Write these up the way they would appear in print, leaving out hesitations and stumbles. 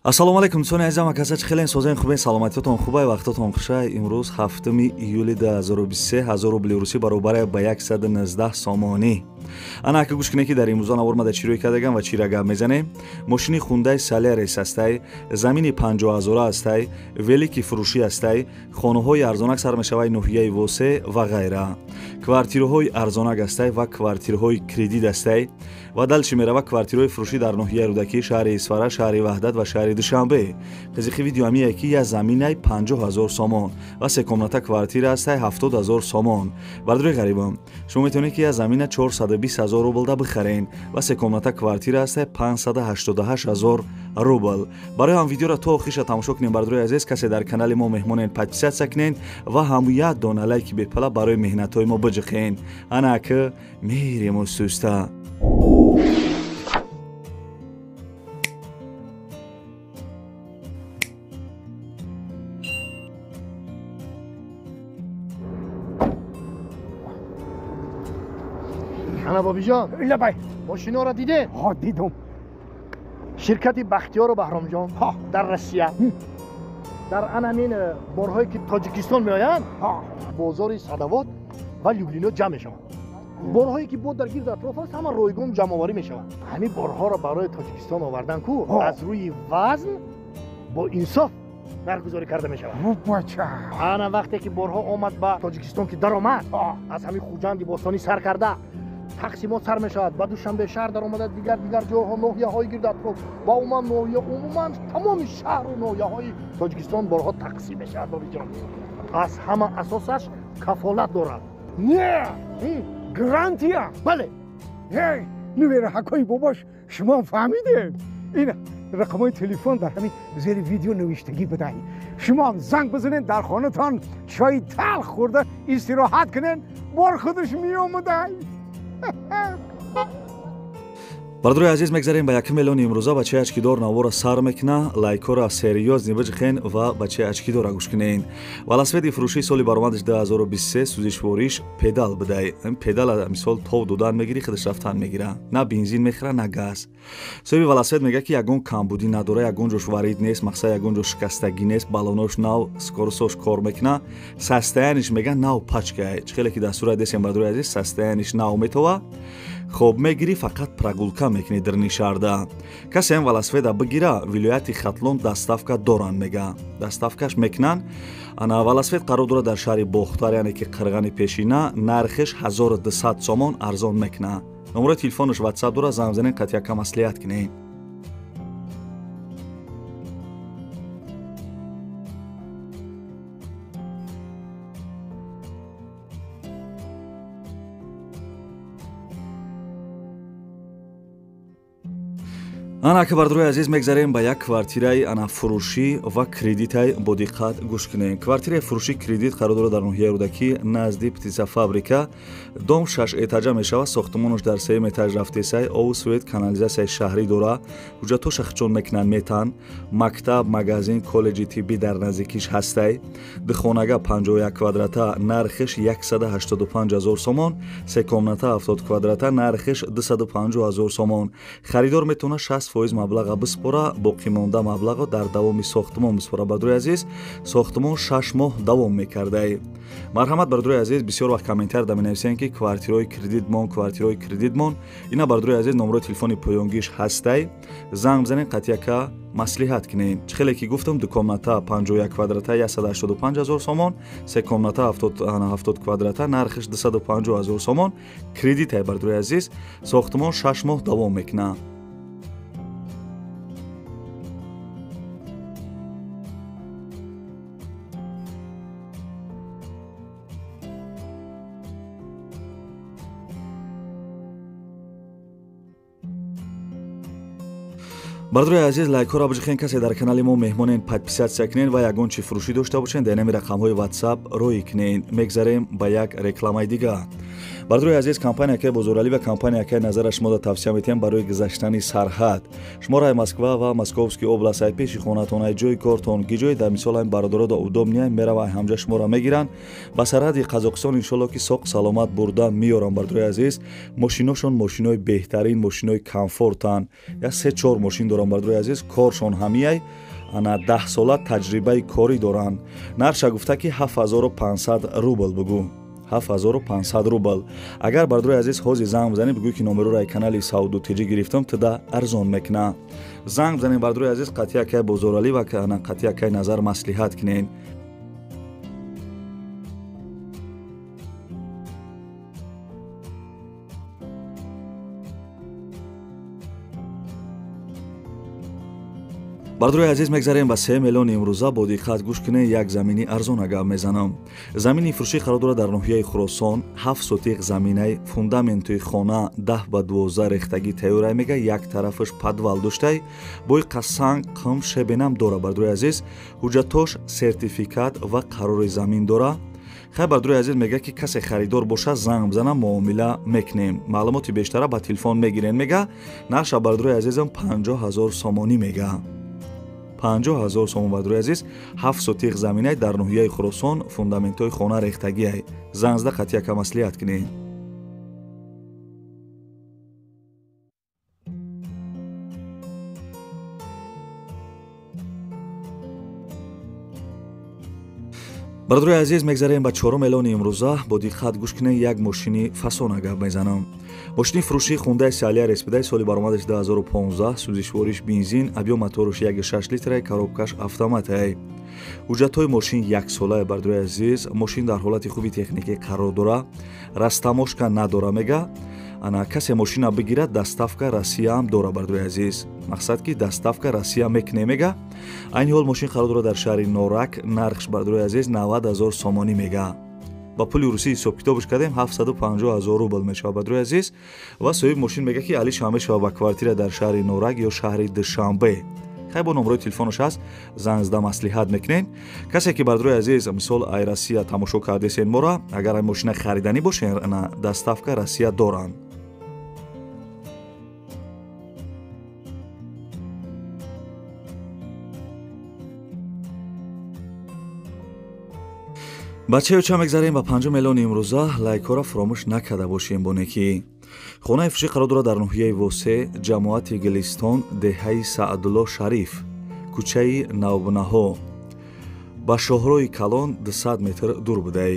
Ассалому алайкум дӯстони азизам, акаса чӣ хелен созен хубен, саломатиётон хубай, вақтотон хушай. Имрӯз 7 июли 2023, 1000 рубли русӣ баробар ба 119 сомонӣ. Ана ака гӯш кунед, ки дар имрӯза навор ма дар чӣ рӯй кардагам ва чӣ ра гап мезанем. Мошини Хундай Солярис ҳастай, замини 50 ҳазора ҳастай, велики фурӯшӣ ҳастай, хонаҳои арзонак сар мешавай ноҳияи Восе ва ғайра. Квартираҳои арзонак ҳастай ва квартираҳои кредит ҳастай ва дальше мерава квартираҳои фурӯшӣ дар ноҳияи Рӯдакӣ, шаҳри Исфара, шаҳри Ваҳдат ва шаҳри Душанбе. Қизиқи видео ҳамие ки я заминай 50 ҳазор сомон ва се комната квартира ҳастай 70 ҳазор сомон. Бардори ғарибам, шумо метавонед ки я замина 420 ҳазор рублда бихарен ва се комната квартира ҳастай 588 ҳазор рубл. Барои ҳам видеоро то охириша тамошо кунем, бардори азиз. Касе дар канали мо меҳмонен, подписаться кунен ва ҳамуя дона лайки бепала барои меҳнатҳои мо биҷиқен. Ана ака мерем устуста. Ана бобиҷон, лабай, мошиноро дидед? Ҳо, дидум. Ширкати Бахтиёру Баҳромҷон дар Россия дар ан ҳамин борҳое ки Тоҷикистон меоянд, бозори Садавод ва Люблино ҷамъ мешаванд. Борҳое ки бо дар гирд атроф аст, ҳама ройгон ҷамъоварӣ мешаванд. Ҳамин борҳоро барои Тоҷикистон овардан ку аз рӯи вазн бо инсоф нархгузорӣ карда мешавад. Ана вақте ки борҳо омад ба Тоҷикистон, ки даромад, аз ҳамин Хуҷанди бостонӣ сар карда тақсимот сар мешавад, ба Душанбе шаҳр даромада, дигар дигар ҷойҳо, ноҳияҳои гирд атроф ва умуман ноҳия, умуман тамоми шаҳру ноҳияҳои Тоҷикистон борҳо тақсим мешавад. Бобиҷон, аз ҳама асосаш кафолат дорад. Не, гарантия. Бале. Нувераҳакои бобош, шумо фаҳмидед, ин рақамҳои телефон дар ҳамин зери видео навиштагӣ будай. Шумоам занг бизанед, дар хонатон чойи талх хӯрда истироҳат кунед, бор худаш меомадай. Бардори азиз, мегзарем ба якум эълони имрӯза. Бачаи очкидор навора сар мекуна, лайкҳоро серьёзно биҷихен ва бачаи очкидора гӯш кунен. Велосипеди фурӯшии соли баромадаш 2023, сӯзишвориш педал будай. Педал мисол тов додан мегирӣ, худаш рафтан мегира, на бензин мехӯра, на газ. Соҳиби велосипед мегӯяд, ки ягон камбудӣ надора, ягон ҷош варид нест, мақсад ягон ҷо шикастагӣ нест, балонош нав, скоростьош кор мекуна, состояниш мега нав пачкай. Чӣ хеле ки дастура десем, бардори азиз, состояниш нав метова. Хоб мегирӣ, фақат прогулка мекунӣ дирни шаҳрда. Касе ҳам велосипеда бигира, вилояти Хатлон доставка доранд, мега доставкаш мекунанд. Ана велосипед қарор дорад дар шаҳри Бохтар, яъне ки Қирғани пешина. Нархиш 1200 сомон, арзон мекуна. Номерои телефонаш ватсап дорад, занг бизанед, қатъ якам маслиҳат кунед. Ана ака бардорои азиз, мегзарем ба як квартираи ана фурӯшӣ ва кредитай, бо диққат гӯш кунем. Квартираи фурӯшӣ кредит қарор дорад дар ноҳияи Рӯдакӣ, назди птицефабрика. Дом 6 этажа мешавад, сохтмонаш дар сеюм этаж рафтесай, обу свет, канализатсияи шаҳрӣ дора, ҳуҷҷатҳо шахчон мекунанд, метан, мактаб, магазин, коллеҷи тиббӣ дар наздикиш ҳастай. Духонага 51 квадрата, нархиш 185 ҳазор сомон, се комната 70 квадрата, нархиш 250 ҳазор сомон. Харидор метавонад 60% маблаға биспора, боқимонда маблағо дар давоми сохтмон биспора. Бардори азиз, сохтмон 6 моҳ давом мекардай. Марҳамат, бардори азиз, бисёр вақт комментарда менависем, ки квартираҳои кредитмон, квартираҳои кредитмон. Ина бардори азиз, номерои телефони поёнгиш ҳастай, занг бизанед, қатъяка маслиҳат кунед. Чӣ хеле ки гуфтам, ду комната 51 квадрата 185 ҳазор сомон, се комната 70 квадрата нархиш 250 ҳазор сомон, кредитай, бардори азиз, сохтмон 6 моҳ давом мекунад. Бардори азиз, лайкҳоро биҷихен, касе дар канали мо меҳмонен, подписаться кунен ва ягон чи фурӯшӣ дошта бошен, дар нами рақамҳои ватсап рӯй кунен. Мегзарем ба як рекламаи дига. Бардорои азиз, компания акай Бозоралӣ ва компания акай Назара шумо да тавсия метиҳем барои гузаштани сарҳад. Шуморо ай Москва ва Московский област, ай пеши хонатон, ай ҷои кортон, ки ҷои дар мисол ай бародаро да удобния мерава, ай ҳамҷа шуморо мегиранд ба сарҳади Қазоқистон, иншолло ки соқ саломат бурда меёранд. Бардорои азиз, мошиношон мошинои беҳтарин, мошинои комфортанд. Як 3-4 мошин доранд, бардорои азиз, коршон ҳамияй, ана 10 сола таҷрибаи корӣ доранд. Нарша гуфта ки 7500 рубл, бугӯ 7500 рубл. Агар, бардорои азиз, ҳозир занг бизанед, бигӯй ки номероро ай канали Сауду Тиҷӣ гирифтам, туда арзон мекуна. Занг бизанед, бардорои азиз, қатъи акай Бозоралӣ ва қатъи акай Назар маслиҳат кунед. Бардорои азиз, мегзарем ба 3 миллиони имрӯза. Бо диққат гӯш кунед, як замини арзона гап мезанам. Замини фурӯшӣ қарор дорад дар ноҳияи Хуросон, 7 сотиқ заминаи, фундаменти хона 10 ба 12 рехтагӣ тайёрай мега, як тарафаш подвал доштай, бои қасанг қим шебенам дора. Бардорои азиз, ҳуҷҷатош сертификат ва қарори замин дора. Хай, бардорои азиз, мега ки касе харидор боша, занг бизана, муомила мекунем, маълумоти бештара ба телефон мегирем мега. Нарша, бардорои азизам, 50 ҳазор сомонӣ мега, 50 ҳазор сомон. Бардорои азиз, 7 сотиқ заминай дар ноҳияи Хуросон, фундаментҳои хона рехтагиай. Занг зада қатъи яка маслиҳат кунед. Бародарои азиз, мегзарем ба чорум эълони имрӯза. Бо диққат гӯш кунед, як мошини фасона гап мезанам. Мошини фурӯшии Хундай Солярис бидай, соли баромадаш 2015, сӯзишвориш бензин, объём мотораш 1,6 литрай, коробкаш автоматай. Ҳуҷҷатҳои мошин яксолае. Бародарои азиз, мошин дар ҳолати хуби техникӣ қарор дора, растаможка надора мега. Ана касе мошина бигирад, доставка Россияам дора. Бародарои азиз, мақсад ки доставка Россия мекуне мега. Айни ҳол мошин қарор дорад дар шаҳри Норак. Нархш, бародарои азиз, 90 ҳазор сомонӣ мега. Ба пули русӣ ҳисобкитобш кардем, 750 ҳазор рубл мешавад, бародарои азиз. Ва соҳиби мошин мега ки алиш ҳам мешавад ба квартира дар шаҳри Норак ё шаҳри Душанбе. Хай, бо номрои телефонаш ҳаст, занг зада маслиҳат мекунед. Касе ки, бародарои азиз, мисол ай Россия тамошо кардесен мора, агар ай мошина хариданӣ бошен, ана доставка Россия доранд. Бачаё, ча мегзарем ба панҷум эълони имрӯза. Лайкҳоро фуромӯш накарда бошем. Бонеки хонаи фурӯшӣ қарор дорад дар ноҳияи Восе, ҷамоати Гилистон, деҳаи Саъдулло Шариф, кӯчаи Навбунаҳо, ба шоҳрои калон 200 метр дур будай.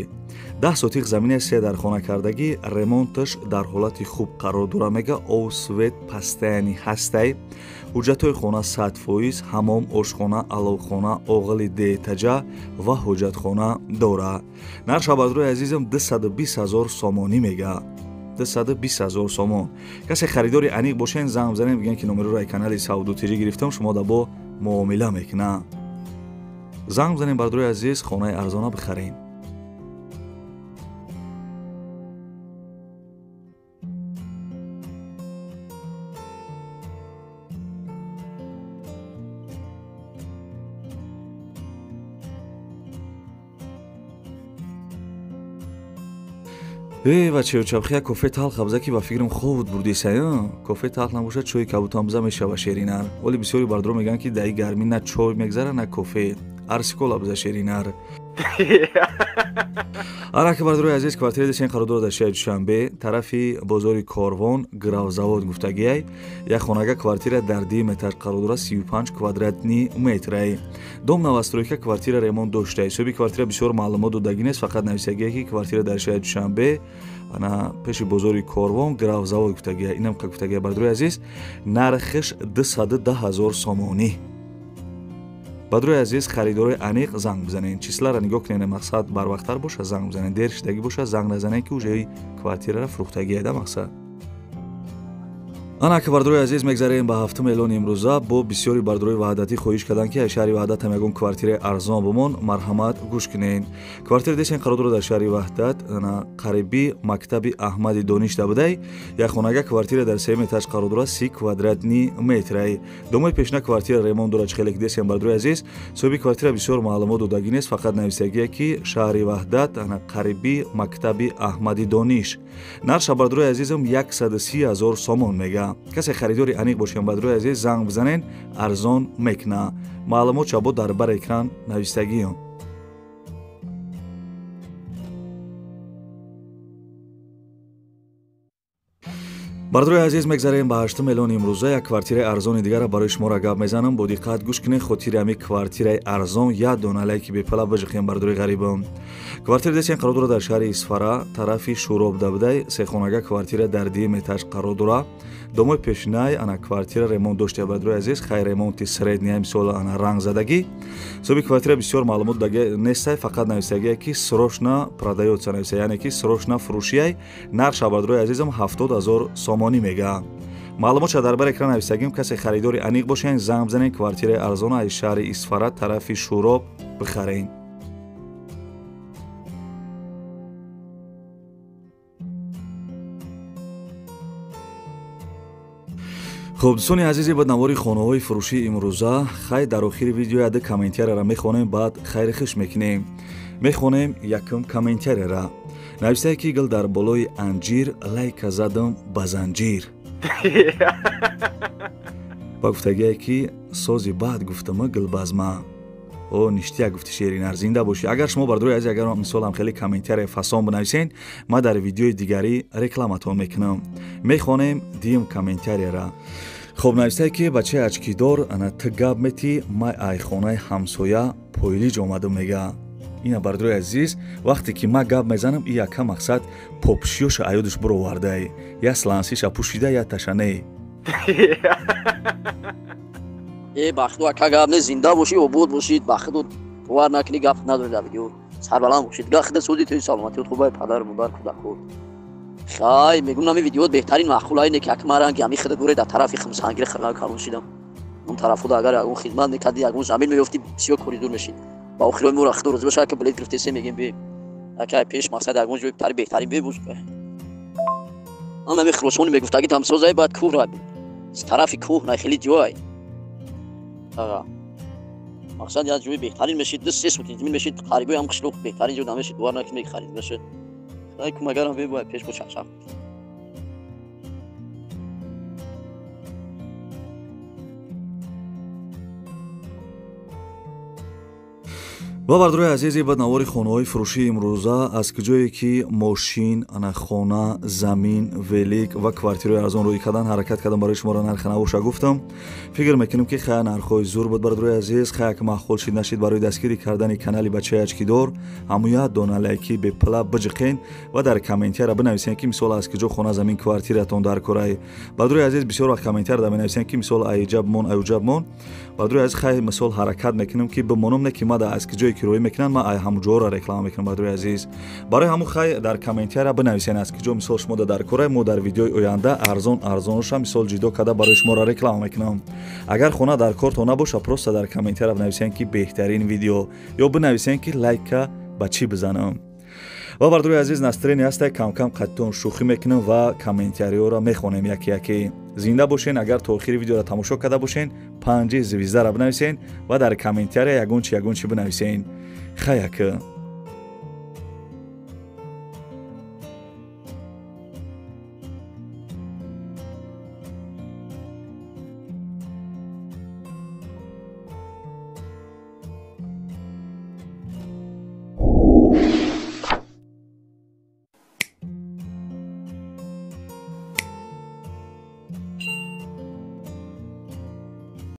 10 сотиқ заминаи, се дар хона кардагӣ, ремонташ дар ҳолати хуб қарор дора мега, ов, свет постоянный ҳастай. Ҳуҷҷатҳои хона 100%, ҳамом, ошхона, аловхона, оғили деэтажа ва ҳоҷатхона дора. Нарша, бародарои азизам, 220 ҳазор сомонӣ мега, 220 ҳазор сомон. Касе харидори аниқ бошен, занг бизанем, бигӯем ки номероро ай канали Сауду Тиҷӣ гирифтам, шумо да бо муомила мекуна. Занг бизанем, бародарои азиз, хонаи арзона бихарем. Э, бачаё, чабхия кофе талха биза, ки ба фикрам хобут бурдисай. Кофе талх набошад, чойи кабутам биза, мешава шеринар. Оли бисёри бардоро мегӯянд, ки даи гармӣ на чой мегзара, на кофе. Арсикола биза, шеринар. Араки, бардорои азиз, квартираи десен қарор дорад дар шаҳри Душанбе, тарафи бозори Корвон, Гравзавод гуфтагиай. Як хонага квартира дар дим этаж қарор дорад, 35 квадратный метрай. Дом новостройка, квартира ремонт дошта. Ҳисоби квартира бисёр маълумот додагӣ нест, фақат нависагие ки квартира дар шаҳри Душанбе, ана пеши бозори Корвон, Гравзавод гуфтагия. Инам гуфтагия, бардорои азиз, нархиш 210 ҳазор сомонӣ. Бардорои азиз, харидорои аниқ занг бизанед, числара нигоҳ кунед, мақсад барвақттар боша, занг бизанед, дер шидагӣ боша, занг назанед, ки уже квартирара фурӯхтагиеда мақсад. Ана ки бардорои азиз, мегзарем ба ҳафтум эълони имрӯза. Бо бисёри бардорои ваҳдатӣ хоҳиш карданд, ки аз шаҳри Ваҳдат ҳам ягон квартираи арзон бимон. Марҳамат, гӯш кунед. Квартира десен қарор дорад дар шаҳри Ваҳдат, қариби мактаби Аҳмади Дониш будай. Як хонага квартира дар сеюм этаж қарор дорад, 30 квадратный метрай. Домои пешина квартира ремонт дорад, чӣ хеле ки десен, бардорои азиз. Соҳиби квартира бисёр маълумот додагӣ нест, фақат нависагие, ки шаҳри Ваҳдат, қариби мактаби Аҳмади Дониш. Нарша, бардорои азизам, 130 000 сомон мега. Касе харидори аниқ бошем, бардорои азиз, занг бизанен, арзон мекуна. Маълумот шабо дар бар экран навистагиам. Бардорои азиз, мегзарем ба ҳаштум эълони имрӯза. Як квартираи арзони дигара барои шуморо гап мезанам. Бо диққат гӯш кунед, хотири ҳами квартираи арзон як дона лайки бепала бижиқем, бардорои ғарибам. Квартира десен қарор дорад дар шаҳри Исфара, тарафи Шӯроб будай. Сехонага квартира дар дуюм этаж қарор дорад. Домои пешинай ана квартира ремонт доштия, бардорои азиз. Хай, ремонти средний, мисол, ана рангзадагӣ. Соҳиби квартира бисёр маълумот нестай, фақат нависагие, ки срочно продаётся нависа, яъне ки срочно фурӯшияй. Нарша, бардорои азизам, 70 000 сомонӣ мега. Маълумотша дар бар экран нависагим. Касе харидори аниқ бошен, занг бизанен, квартираи арзона аз шаҳри Исфара, тарафи Шӯроб бихарен. Хуб, дӯстони азизи, ба навори хонаҳои фурӯшии имрӯза. Хай, дар охири видео яде комментарияра мехонем, баъд хайри хиш мекунем. Мехонем якум комментарияра. Нависае, ки гил дар болои анҷир, лайка задам ба занҷир. Ба гуфтагие, ки сози баъд гуфтама гилбазма о ништия гуфти, шеринар, зинда бошӣ. Агар шумо, бардорои азиз, агар мисолам хеле комментария фасон бинависен, ман дар видеои дигарӣ рекламатон мекунам. Мехонем дуюм комментарияра. Хуб, нависае, ки бачаи очкидор, ана ту гап метӣ, май айхонаи ҳамсоя пойлиҷ омадам, мега. Ина, бардорои азиз, вақте ки ман гап мезанам, и яка мақсад попшиёша аёдаш буровардай, я слансиша пӯшида, я ташане. Э, бахту ака, гап не, зинда бошӣ, обод бошид. Бахту бовар накунӣ, гап надорӣ дар видео. Сарбаланд бошид. Гахда суди туи, саломатиёт хубай, падару модар, кӯдакот. Хай, мегум, нами видеот беҳтарин маъқул айне, ки ака маранги ами хида гуре дар тарафи химсангири хирна калон шидам. Он тарафуда агар ягон хидмат мекардӣ, ягон замин меёфтӣ, бисёр коридор мешид. Ба охирои моро худо розӣ боша, ака, билет гирифтесе, мегем бе. Ака, пеш мақсад ягон ҷои тари беҳтарин бебуз. Ам ами хиросони мегуфтаги тамсозай, баъд кӯҳ ра. Тарафи кӯҳ на хеле ҷой. Ага. Мақсад як ҷои беҳтарин мешид, ду се сотин замин мешид, қарибои ҳам қишлоқ беҳтарин ҷо намешид, бовар накунӣ, харид мешид. Худой кӯмагарам бебояд пеш бо чақчақ. Ва, бардорои азизи, ба навори хонаҳои фурӯшии имрӯза, аз куҷое ки мошин, ана хона, замин, велик ва квартираҳои арзон рӯй кардан, ҳаракат кардам, барои шуморо нархи навоша гуфтам. Фикр мекунем, ки хая нархҳои зур буд, бардорои азиз. Хая ки маъқул шид, нашид, барои дастгирӣ кардани канали бачаи очкидор ҳамуя дона лайки бепила биҷиқен ва дар комментария бинависен, ки мисол аз куҷо хона, замин, квартиратон дар кораи. Бардорои азиз, бисёр вақт комментария менависен, ки мисол айҷабмон, аюҷабмон. Бардорои азиз, хай, мисол ҳаракат мекунем, ки бимонам, не ки мада аз куҷое ки рӯй мекунанд, ман ай ҳамуҷоро реклама мекунам, бардорои азиз. Барои ҳамун хай дар комментария бинависен, аз куҷо мисол шумо дар кораи. Мо дар видеои оянда арзон арзонша мисол ҷидо карда барои шуморо реклама мекунам. Агар хона дар кортон набоша, просто дар комментария бинависен, ки беҳтарин видео, ё бинависен, ки лайка ба чӣ бизанам. Ва, бардорои азиз, настроение ҳастай, камкам қаттон шӯхӣ мекунем ва комментариёро мехонем яке яке. Зинда бошен. Агар то охири видеоро тамошо карда бошен, панҷи звездара бинависен ва дар комментария ягон чи, ягон чи бинависен. Хаяк.